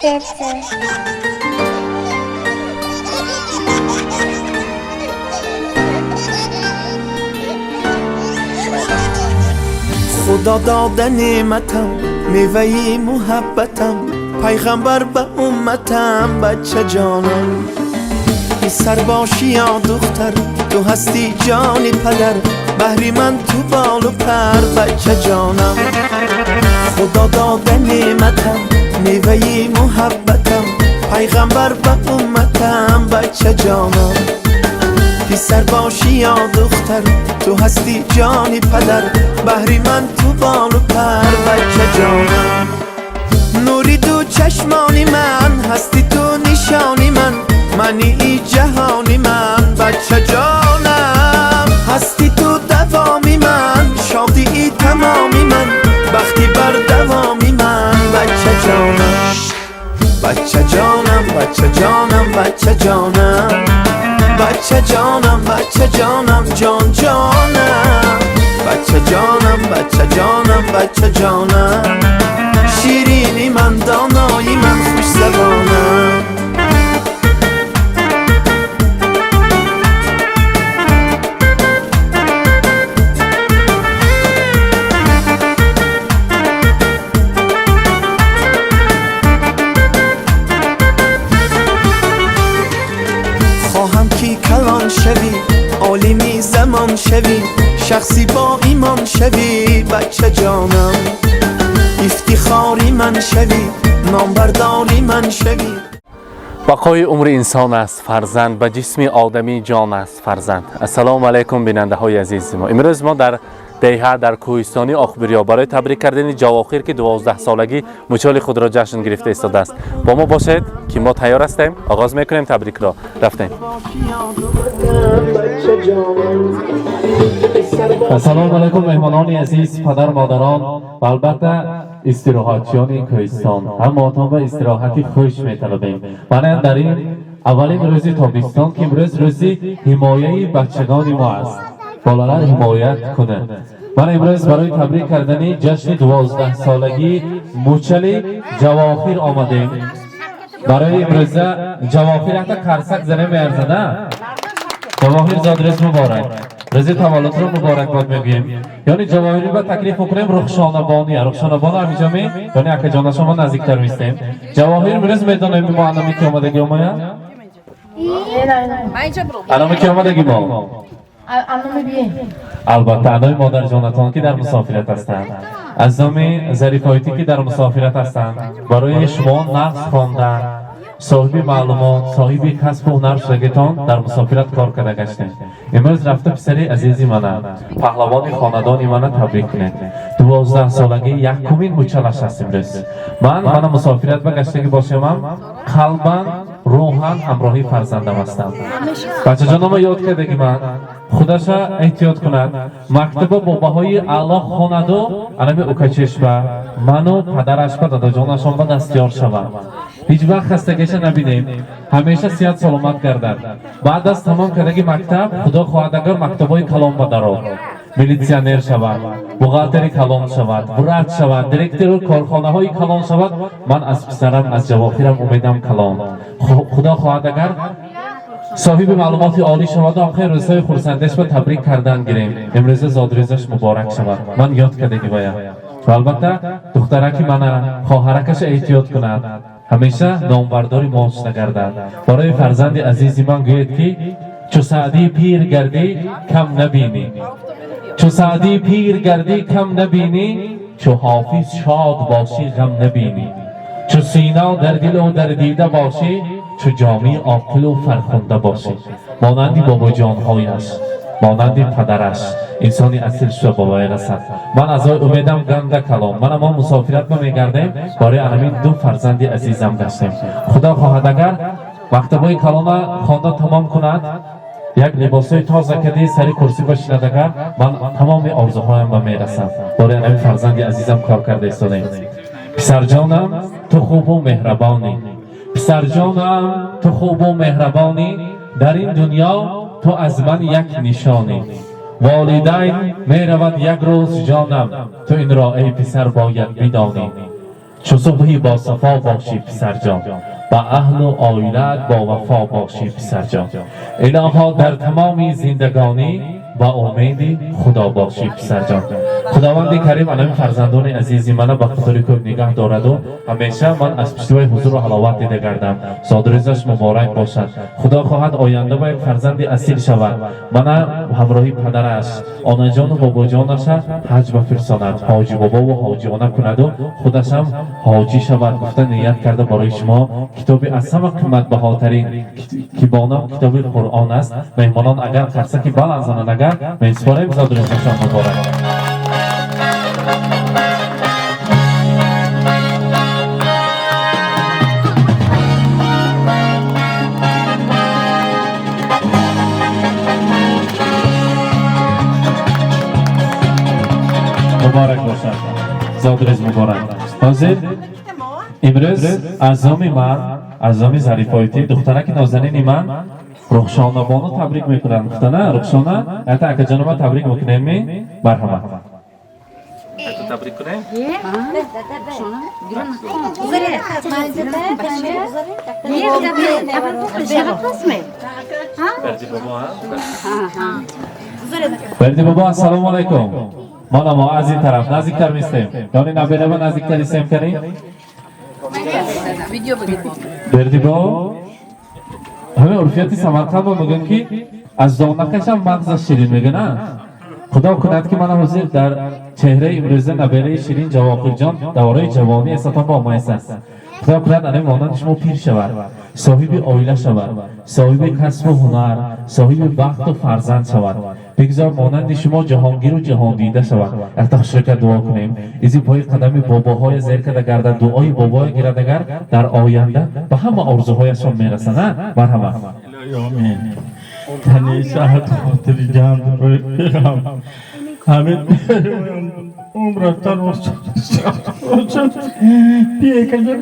Сердце. Худо дода неъматам, меваи муҳаббатам, пайғамбар ба умматам, бача ҷонам. Писар бошӣ ё духтар, ту ҳастӣ ҷони падар, баҳри ман ту болу пар, бача ҷонам. Худо дода неъматам, меваи муҳаббатам, пайғамбар ба умматам, бача ҷонам. Писар бошӣ ё духтар, ту ҳастӣ ҷони падар, баҳри ман ту болу пар, бача ҷонам. Нури ду чашмони ман ҳастӣ, ту нишони ман, мани и ҷаҳони ман, бача ҷонам. Ҳастӣ ту давоми ман, шодии тамоми ман, бахти бардавоми ман, бача ҷонам. Бача ҷонам, бача ҷонам, бача ҷонам, бача ҷонам, бача ҷонам, ҷон ҷонам, бача ҷонам, бача ҷонам, бача ҷонам, ширини ман, донои ман, хушзабонам. Хоҳам ки калон шавӣ, олими замон шавӣ, шахси бо имон шавӣ, бача ҷонам. Ифтихори ман шавӣ, номбардори ман шавӣ. Бақои умри инсон аст фарзанд, ба ҷисми одамӣ ҷон аст фарзанд. Ассалому алайкум, бинандаҳои азизи мо. Имрӯз мо дар деҳа, дар кӯҳистони Оқбирё, барои табрик кардани Ҷавохир, ки 12-солагӣ мучоли худро ҷашн гирифта истодааст. Бо мо бошед, ки мо тайёр ҳастем, оғоз мекунем табрикро. Рафтем. Бача ҷонам. Ассалому алайкум, меҳмонони азиз, падар, модарон ва албатта истироҳатчиёни кӯҳистон. Ҳамаатон ба истироҳати хуш металабем. Мана дар ин аввалин рӯзи тобистон, ки имрӯз рӯзи ҳимояи бачагони мо аст, болалар ҳимоят кунад. Мана имрӯз барои табрик кардани ҷашни 12-солагии мучали Ҷавохир омадем. Барои имрӯза Ҷавохир якта қарсак зане меарзада. Ҷавоҳир, зодрӯз муборак, рӯзи таваллудро муборакбод мегӯем. Ёни Ҷавоҳири ба таклиф мекунем Рухшонабония. Рухшонабону ҳамиҷоми, ёни акаҷонашон наздиктар мистем. Ҷавоҳир, имрӯз медонем мо анами ки омадаги омая, анами ки омадаги мо. Албатта, анои модарҷонатон, ки дар мусофират ҳастанд, аз номи Зарифоитӣ, ки дар мусофират ҳастанд, барои шумо нағз хонда, соҳиби маълумот, соҳиби касбу ҳунар шудагитон дар мусофират кор карда гаштем. Имрӯз рафта писари азизи мана, паҳлавони хонадони мана табрик кунед. 12-солагӣ якумин мучалаш аст имрӯз. Ман мана мусофират ба гаштагӣ бошамам, қалбан, рӯҳан ҳамроҳи фарзандам ҳастам. Бачаҷонома ёд кардаги ман, худаша эҳтиёт кунад, мактаба бо баҳои аъло хонаду анами укачешба, ману падарашба, дадаҷонашон ба дастёр шавад. Ҳеҷ вақт хастагиша набинем, ҳамеша сиҳат саломат гардад. Баъд аз тамом кардаги мактаб, худо хоҳад агар, мактабҳои калон ба даро, милитсионер шавад, бухгалтери калон шавад, врач шавад, директору корхонаҳои калон шавад. Ман аз писарам, аз Ҷавохирам умедам калон. Худо хоҳад агар, соҳиби маълумоти олӣ шаваду охир рӯзҳои хурсандеш ба табрик кардан гирем. Имрӯза зодрӯзаш муборак шавад. Ман ёд кардаги вая. Ва албатта духтараки мана, хоҳаракаша эҳтиёт кунад, ҳамеша номбардори мош нагардад. Барои фарзанди азизи ман гӯед, ки чу Саъдии пир гардӣ, кам набинӣ, чу Саъдии пир гардӣ, кам набинӣ, чу Ҳофиз шод бошӣ, ғам набинӣ, чу Сино дар дилу дар дида бошӣ, чу Ҷомӣ оқилу фархунда бошӣ. Монанди бобоҷонҳояш, монанди падараш инсони асил шуда ба вай расад. Ман аз ой умедам ганда калом. Мана мо мусофират ба мегардем, барои анамин ду фарзанди азизам гаштем. Худо хоҳад агар, мактабҳои калона хонда тамом кунад, як либосҳои тоза кардӣ сари курсӣ бошинад агар, ман тамоми орзуҳоям ба мерасам. Барои анамин фарзанди азизам кор карда истодаем. Писарҷонам, ту хубу меҳрабонӣ, писарҷонам, ту хубу меҳрабонӣ, дар ин дунё ту аз ман як нишонӣ. Волидайн меравад як рӯз, ҷонам, ту инро, эй писар, бояд бидонӣ. Чу субҳи босафо бошӣ, писарҷон, ба аҳлу оилаат бовафо бошӣ, писарҷон. Илоҳо, дар тамоми зиндагонӣ ба умеди Худо бошӣ, писарҷон. Худованди Карим анами фарзандони азизи мана ба қудри кӯк нигаҳ дораду ҳамеша ман аз пуштивои ҳузуру ҳаловат дида гардам. Зодрӯзаш муборак бошад. Худо хоҳад, оянда ба як фарзанди асил шавад. Мана ҳамроҳи падараш, онаҷону бобоҷонаша ҳаҷ бафирсонад, ҳоҷи бобову ҳоҷиона кунаду худашам ҳоҷӣ шавад гуфта ният карда, барои шумо китоби аз ҳама қиматбаҳотарин, ки бо ном китоби Қуръон аст. Меҳмонон, агар қарсаки баланд зананд, агар месупорем. Зодрӯзашон муборак. Муборак бошад, зодрӯз муборак. Ҳозир имрӯз аз номи ман, аз номи Зарифоити, духтараки нозанини ман Рухшонабону табрик мекунам. Гуфтана Рухшона, ята акаҷонама табрик мекунем. Марҳамат, табрик кунем. Берди бобо, ассалому алайкум. Мана мо аз ин тараф наздиктар мистем, ёни набераба наздиктар истем. Кани, Берди бобо, ҳамин урфияти Самарқандо мегӯям, ки аз донакашам мағзаш ширин мегӯна. Худо кунад, ки мана ҳозир дар чеҳраи имрӯза набераи ширин Ҷавоҳирҷон давраи ҷавонӣ эсатон ба омаест. Худо кунад, ана монанди шумо пир шавад, соҳиби оила шавад, соҳиби касбу ҳунар, соҳиби бахту фарзанд шавад. Бигзор монанди шумо ҷаҳонгиру ҷаҳондида шавад. Якта хушрӯка дуо кунем. Изи пои қадами бобоҳоя зер карда гардад, дуои бобоя гирад, агар дар оянда ба ҳама орзуҳояшон мерасад. Марҳамат. Амин. Тани саҳат, хотири ҷамъ, бегам. Ҳамин умратан бошад. Бекажар.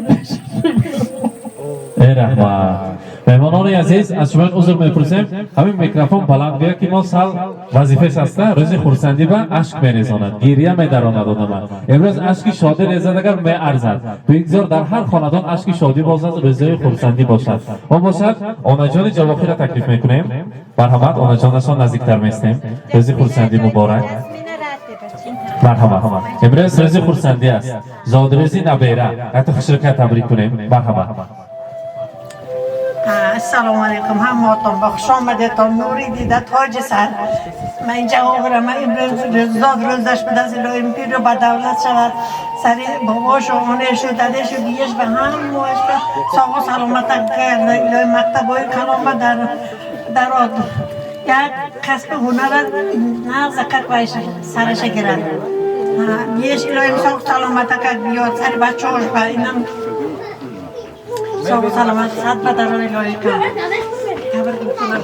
Э, раҳмат. Меҳмонони азиз, аз шумо узр мепурсем, ҳамин микрофон баланд гӯя, ки мо сал вазифааш аста. Рӯзи хурсандӣ ба ашк мерезонад, гирия медаронад одама. Имрӯз ашки шодӣ резад, агар меарзад. Бигзор дар ҳар хонадон ашки шодӣ бозад, рӯзои хурсандӣ бошад. Мо бошад онаҷони Ҷавохира таклиф мекунем. Марҳамат, онаҷонашон наздиктар местем. Рӯзи хурсандӣ муборак. Марҳамат, имрӯз рӯзи хурсандӣ аст, зодрӯзи набера. Ҳатто хушрӯка табрик кунем. Марҳамат. Ассалому алайкум, ҳамаатон ба хуш омадетон, нури дида, тоҷи сар. Ман Ҷавоҳира, ман имрӯз зод рӯзаш буда, илоҳим пиру ба давлат шавад, сари бобошу, онешу, дадашу, биеш ба ҳамааш ба соғу саломата карда, илоҳим мактабҳои калонба дар дарод, як касби ҳунара нағзакак вайш сараша гирад. Биеш илоҳим соғу саломатакак биёд, сари бачаҳош ба инам соғу саломат сад ба дарон илоҳӣ кам. Табрик мекунам.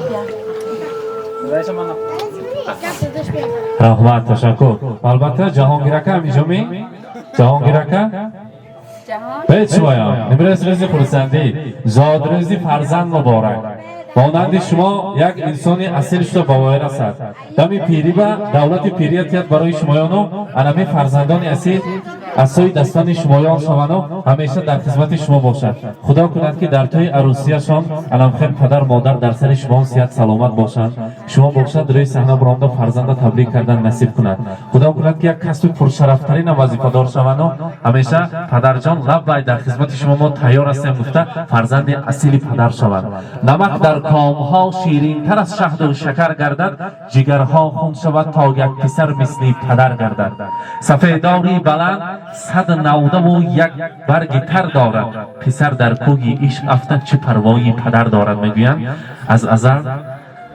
Раҳмат, ташаккур. Албатта, Ҷаҳонгир ака ҳаминҷоми? Ҷаҳонгир ака, бед шумоям. Имрӯз рӯзи хурсандӣ, зодрӯзи фарзанд муборак. Монанди шумо як инсони асил шуда ба воя расад, дами пирӣ ба давлати пирия тият барои шумоёну анами фарзандони асил аз сӯи дастони шумоён шавану ҳамеша дар хизмати шумо бошад. Худо кунад, ки дар тӯи арӯсияшон аламхел падар модар дар сари шумо сиҳат саломат бошанд. Шумо бошад, рӯи саҳна баромада фарзанда табрик кардан насиб кунад. Худо кунад, ки як касби пуршарафтаринам вазифадор шавану ҳамеша «Падарҷон, лаббай, дар хизмати шумо мо тайёр ҳастем» гуфта фарзанди асили падар шавад. Намак дар комҳо ширинтар аз шаҳду шакар гардад, ҷигарҳо хун шавад, то як писар мисли падар гардад. Сафедори баланд сад навдаву як барги тар дорад, писар дар кӯҳи ишқ афтад, чӣ парвои падар дорад, мегӯянд аз азал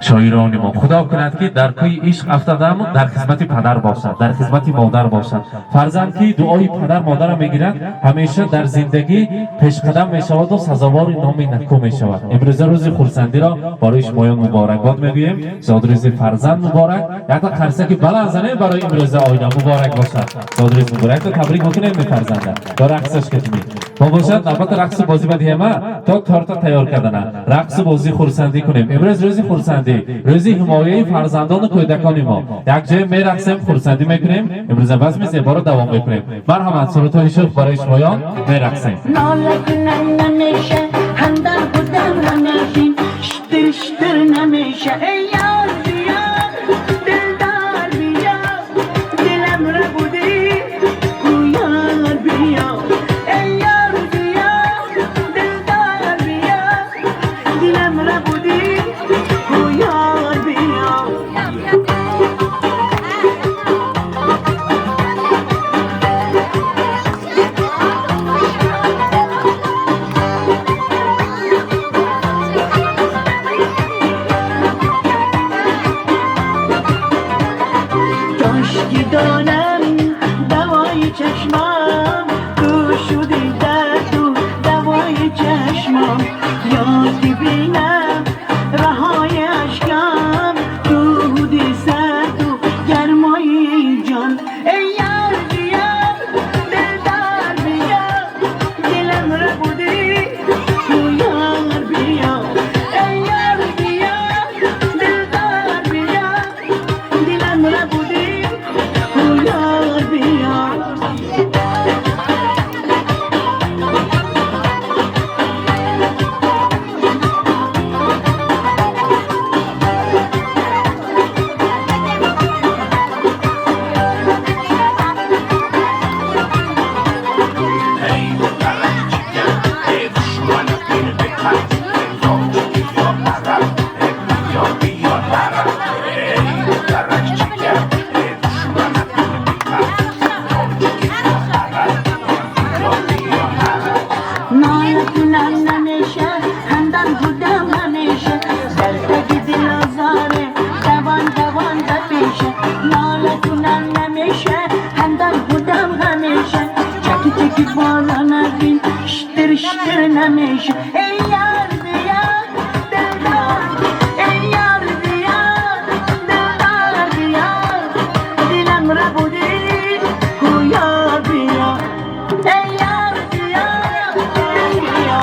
шоирони мо. Худо кунад, ки дар кӯи ишқ афтадам, дар хизмати падар бошад, дар хизмати модар бошад. Фарзанд, ки дуои падар модарро мегирад, ҳамеша дар зиндагӣ пешқадам мешаваду сазовори номи накӯ мешавад. Имрӯза рӯзи хурсандиро барои шумоён муборакбод мегӯем. Зодрӯзи фарзанд муборак. Якта қарсаки баланд занем барои имрӯза оила. Муборак бошад, зодрӯз муборак. Якта табрик мекунем мефарзанда ё рақсаш кетмӣ мо бошад? Албатта, рақсу бозӣ бадиҳема то торта тайёр кардана, рақсу бозӣ, хурсандӣ кунем. Имрӯз рӯзи хурсандӣ. Хурсандӣ, рӯзи ҳимояи фарзандону кӯдакони мо якҷоя мерақсем, хурсандӣ мекунем. Имрӯза базми зеборо давом мекунем. Марҳамат, сурудҳои шӯх барои шумоён, мерақсем. ناله کنم نمیشه، همدم بودم همیشه، شتر شتر نمیشه. ای یار بیا، دلدار بیا، دلم را بودی کو یار بیا. ای یار بیا، دلدار بیا، دلم را بودی کو یار بیا. کاش دانم دوای چشمام تو شدی، درد و دوای چشمام. یاد بینم رهای اشکام تو بودی، سرد و گرمای جان. ای یار بیا، دلدار بیا، دلم را بودی تو یار بیا. ای یار بیا، دلدار بیا، دلم را بودی تو یار بیا. ناله کنم نمیشه، همدم بودم همیشه، در تگ دل آزاره دوان دوان بپیشه. ناله کنم نمیشه، همدم بودم همیشه، چکی چکی بالا نبین، شتر شتر نمیشه. ای یار بیا، دلدار، ای یار بیا، دلدار بیا، دلم را بودی کو یار بیا. ای یار بیا، بیا،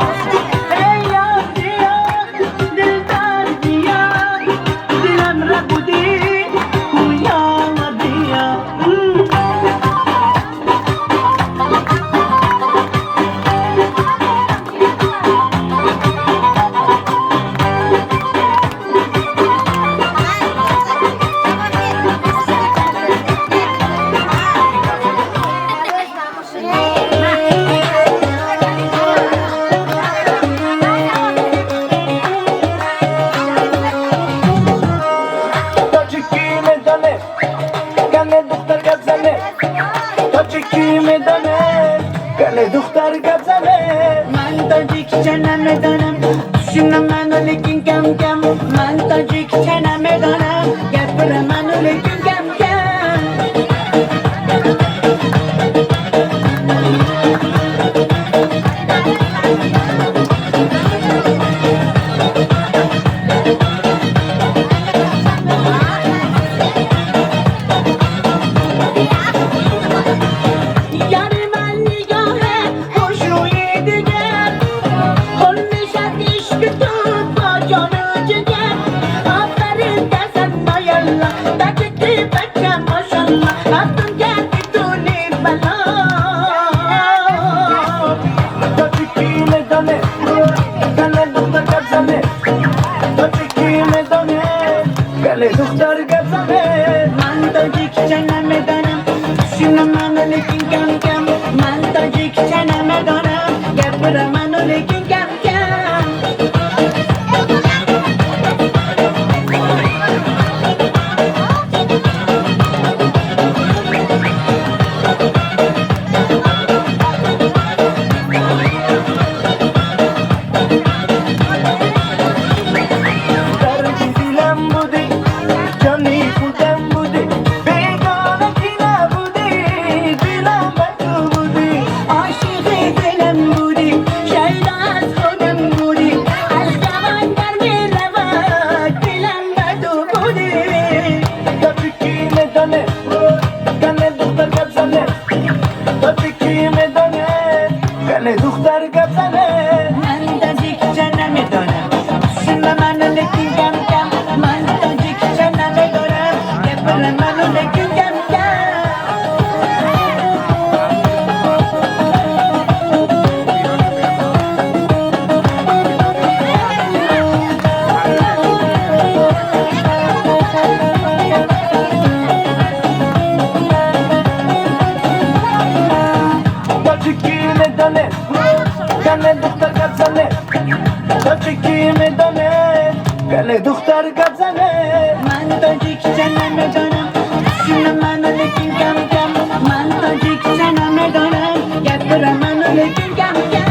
ای یار بیا، دلدار بیا، دلم را بودی کو یار بیا. Тоҷикӣ медоне, кане духтар гап зане. Тоҷикӣ медоне, кане духтар гап зане. من تاجیکچه نمیدانم، شونم منو لیکن کم کم. من تاجیکچه نمیدانم، گپر منو لیکن کم کم. یار من نگاه خوش روی دیگر حل میشد عشق تو با جان و جگر. آفرین. Кане духтар гап зане, тоҷикӣ медоне, кане духтар гап зане. Ман тоҷикча намедонам, шуна ману лекин кам кам. Ман тоҷикча намедонам, гапира ману лекин кам кам.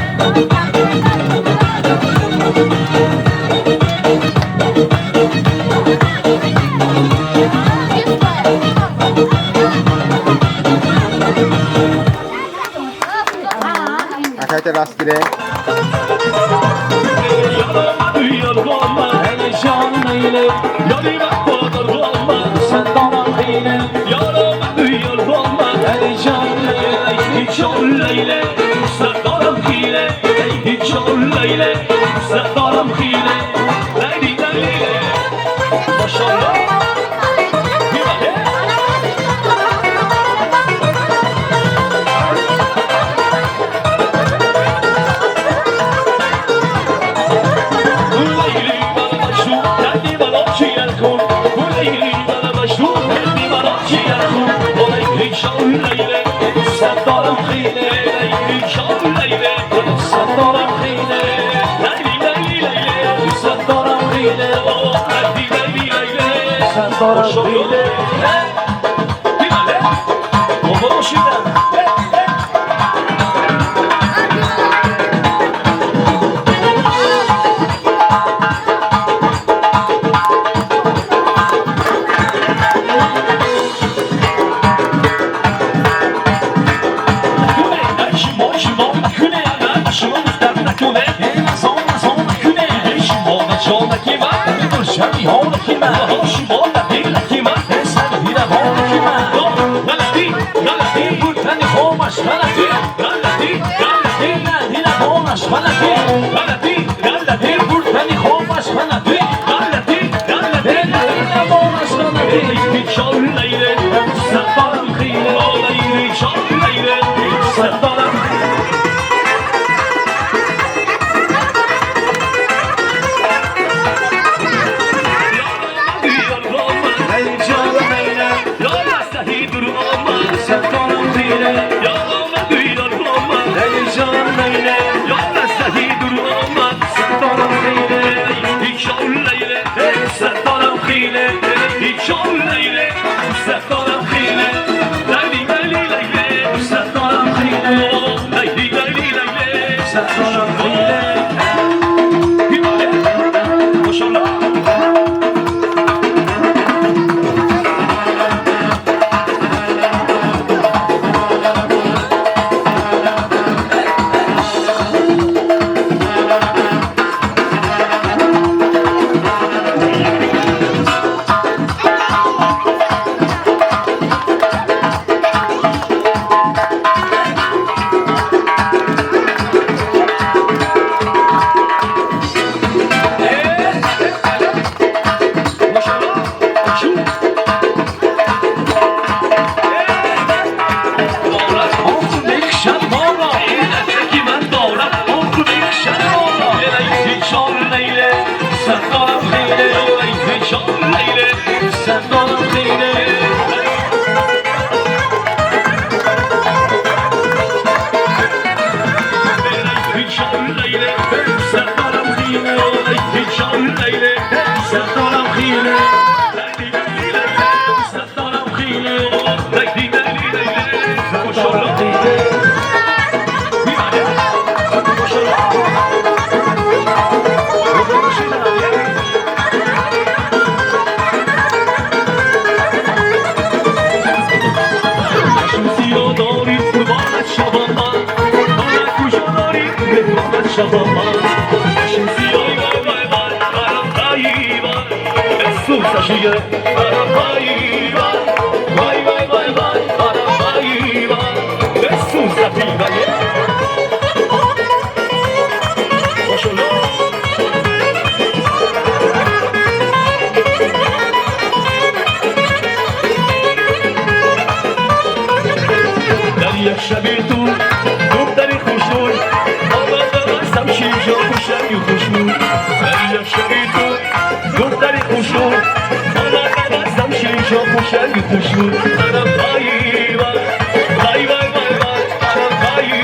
Акайте раст гире. Vay vay vay vay, vay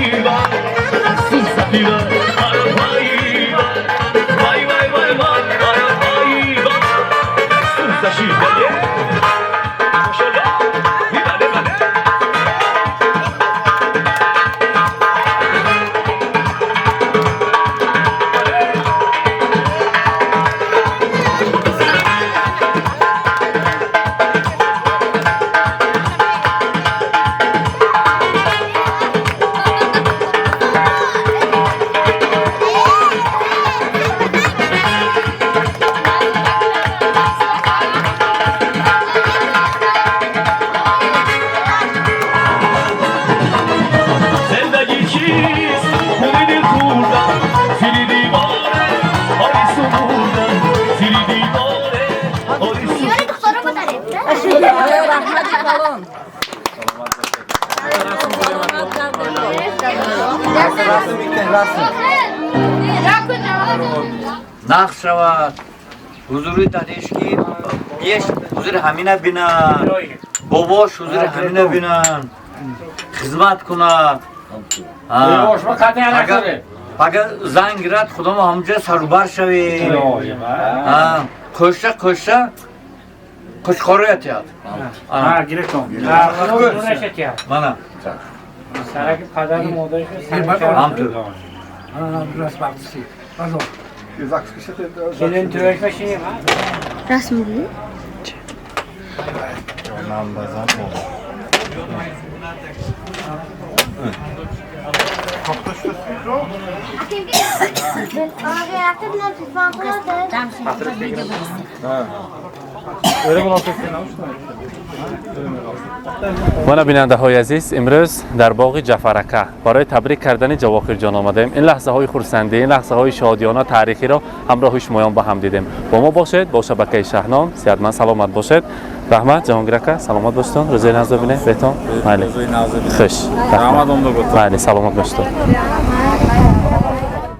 vay vay, Нақш шавад, ҳузури дадешки еш ҳузури ҳамина бинад, бобош ҳузури ҳамина бинанд, хизмат кунад. Агар занг гирад, худомо ҳамҷа сарубар шавем. Қӯша қӯша қӯчқоро ятяд. Мана ҳамтур. Мана, бинандаҳои азиз, имрӯз дар боғи Ҷафарака барои табрик кардани Ҷавохирҷон омадаем. Ин лаҳзаҳои хурсандӣ, ин лаҳзаҳои шодиёна, таърихиро ҳамроҳи шумоён ба ҳам дидем. Бо мо бошед, бо шабакаи Шаҳном. Сиҳатманд, саломат бошед. Раҳмат, Ҷаҳонгир ака, саломат бошедон. Рӯзои нағз бибинед, беҳтон. Майли, хуш, майли, саломат бошедон.